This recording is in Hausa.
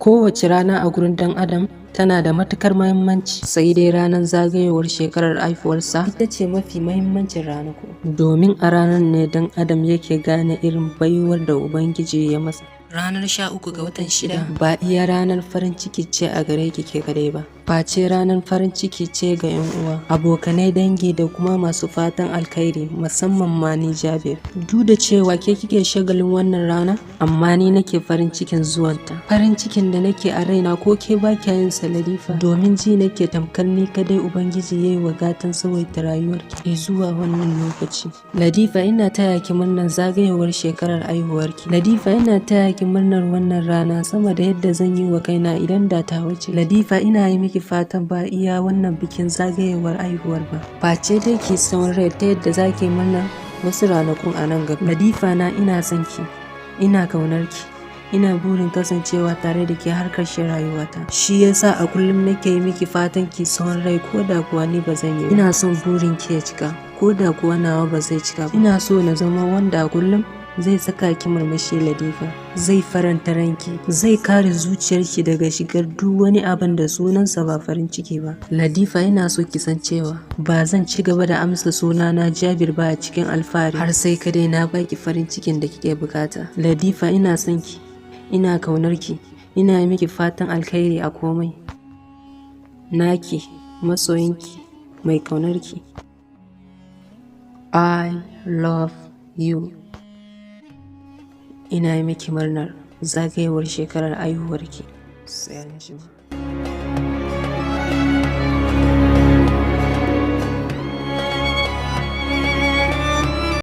Kowace rana a gurin ɗan adam tana da matuƙar muhimmanci, sai dai ranar zagayowar shekarar haihuwarsa ita ce mafi muhimmancin ranaku, domin a ranar ne ɗan adam yake gane irin baiwar da Ubangiji ya masa. Ranar 13 ga watan shida ba iya ranar farin ciki ce a gare ki ke kadai ba, face ranar farin ciki ce ga 'yan uwa, abokanai, dangi da kuma masu fatan alkhairi, musamman ma ni Jabir. Duk da cewa ke kike shagalin wannan rana, amma ni nake farin cikin zuwanta. Farin cikin da nake a raina ko ke ba kya yin sa, Ladifa, domin ji nake tamkar ni kadai Ubangiji ya yi wa gatan tsawaita rayuwarki zuwa wannan lokaci. Ladifa, ina taya ki murnar zagayowar shekarar haihuwarki. Ladifa, ina taya ki murnar wannan rana sama da yadda zan yi wa kaina idan da ta wuce. Ladifa, ina yi miki fatan ba iya wannan bikin zagayowar haihuwar ba, face dai ki tsawon rai ta yadda za ki murnar wasu ranakun a nan gaba. Ladifa na, ina son ki, ina kaunar ki, ina burin kasancewa tare da ke har ƙarshen rayuwata. Shi yasa a kullum nake yi miki fatan ki tsawon rai ko da kuwa ni ba zan yi ba. Ina son burin ki ya cika ko da kuwa nawa ba zai cika ba. Ina so na zama wanda a kullum zai saka ki murmushi, Ladifa, zai faranta ranki, zai kare zuciyarki daga shigar duk wani abin da sunansa ba farin ciki ba. Ladifa, ina so ki san cewa ba zan ci gaba da amsa sunana Jabir ba a cikin alfahari har sai kadai na baki farin cikin da kike bukata. Ladifa, ina son ki, ina kaunar ki, ina yi miki fatan alkhairi a komai. Naki, masoyinki, mai kaunar ki. I love you. Ina yi miki murnar zagayowar shekarar haihuwarki. Sai anjima.